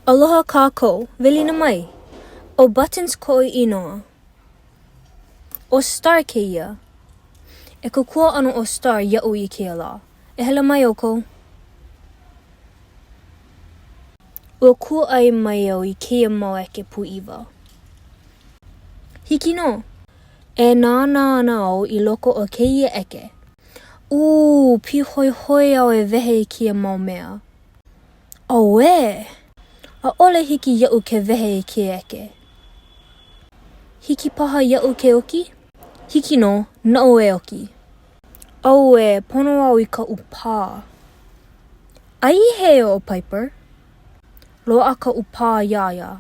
Aloha kākou, welina mai. ʻO Buttons koʻu inoa. ʻO Star kēia. E kōkua ana ʻo Star iaʻu i kēia lā. E hele mai ʻoukou. Ua kūʻai mai au i kēia mau ʻeke pūʻiwa. Hiki nō. E nānā ana au i loko o kēia ʻeke. Ū, pīhoihoi au e wehe i kēia mau mea. Auē! ʻAʻole hiki iaʻu ke wehe i kēia ʻeke. Hiki paha iaʻu ke ʻoki? Hiki nō, naʻu e ʻoki. Auē, pono au i ka ʻūpā. Aia i hea ʻo Piper? Loaʻa ka ʻūpā iā ia.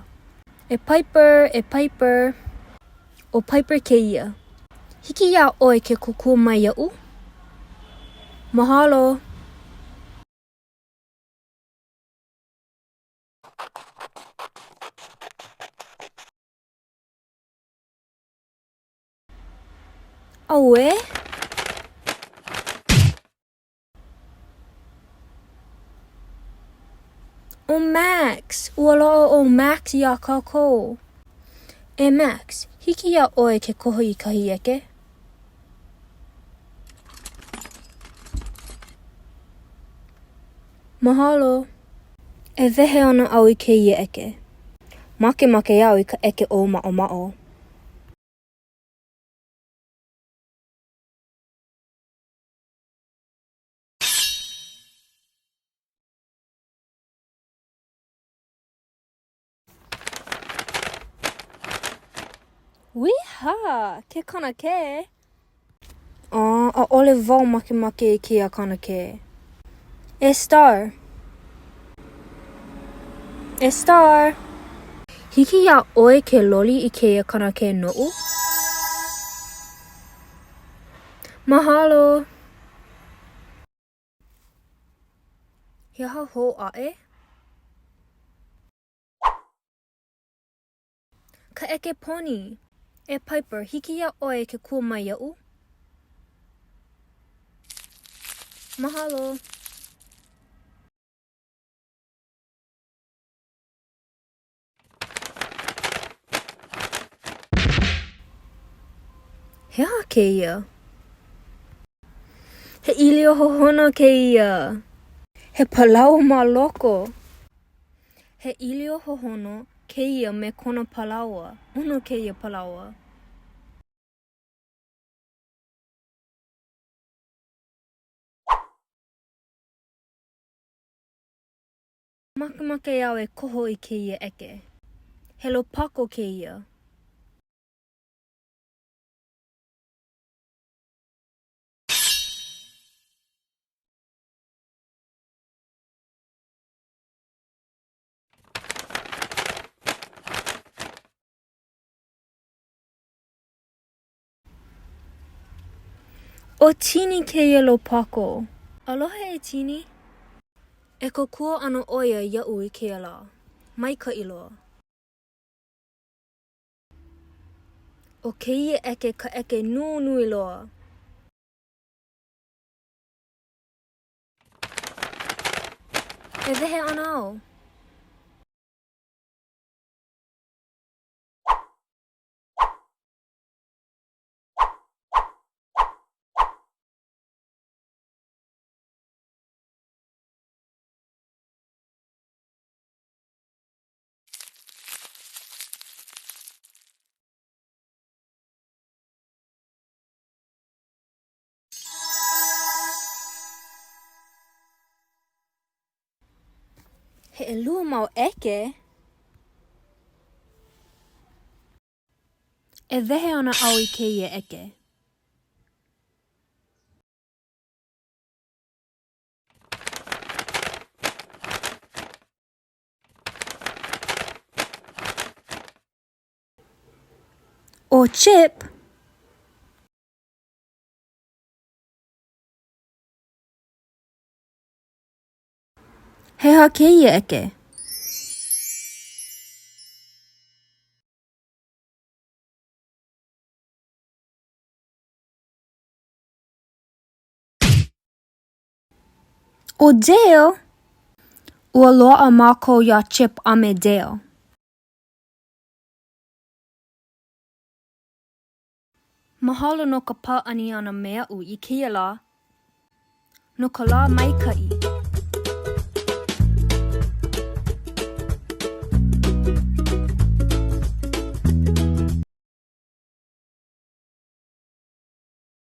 E Piper, e Piper. ʻO Piper kēia. Hiki iā ʻoe ke kōkua mai iaʻu? Mahalo. Auē! ʻO Max! Ua loaʻa ʻo Max iā kākou. E Max, hiki iā ʻoe ke koho i kahi ʻeke? Mahalo. E wehe ana au i kēia ʻeke. Makemake au i ka ʻeke ʻōmaʻomaʻo. Wīhā! Ke kanakē! Ā, ʻaʻole wau makemake i kēia kanakē. E Star! E Star! Hiki iā ʻoe ke loli i kēia kanakē noʻu? Mahalo! He aha hou aʻe? Ka ʻeke poni! E Piper, hiki iā ʻoe ke kū mai iaʻu? Mahalo. He aha kēia? He ʻīlio hohono kēia! He palaoa ma loko! He ʻīlio hohono kēia me kona palaoa. ʻOno kēia palaoa. Makemake au e koho i kēia ʻeke. He lopako kēia. ʻO Tini kēia lopako. Aloha e Tini. E kōkua ana ʻo ia iaʻu i kēia lā. Maikaʻi loa. ʻO kēia ʻeke ka ʻeke nunui loa. E wehe ana au. He ʻelua mau ʻeke? E wehe ana au i kēia ʻeke. ʻO Chip! He aha kēia ʻeke? ʻO Dale! Ua loaʻa mākou iā Chip a me Dale. Mahalo no ka pāʻani ʻana me aʻu i kēia lā. No ka lā maikaʻi.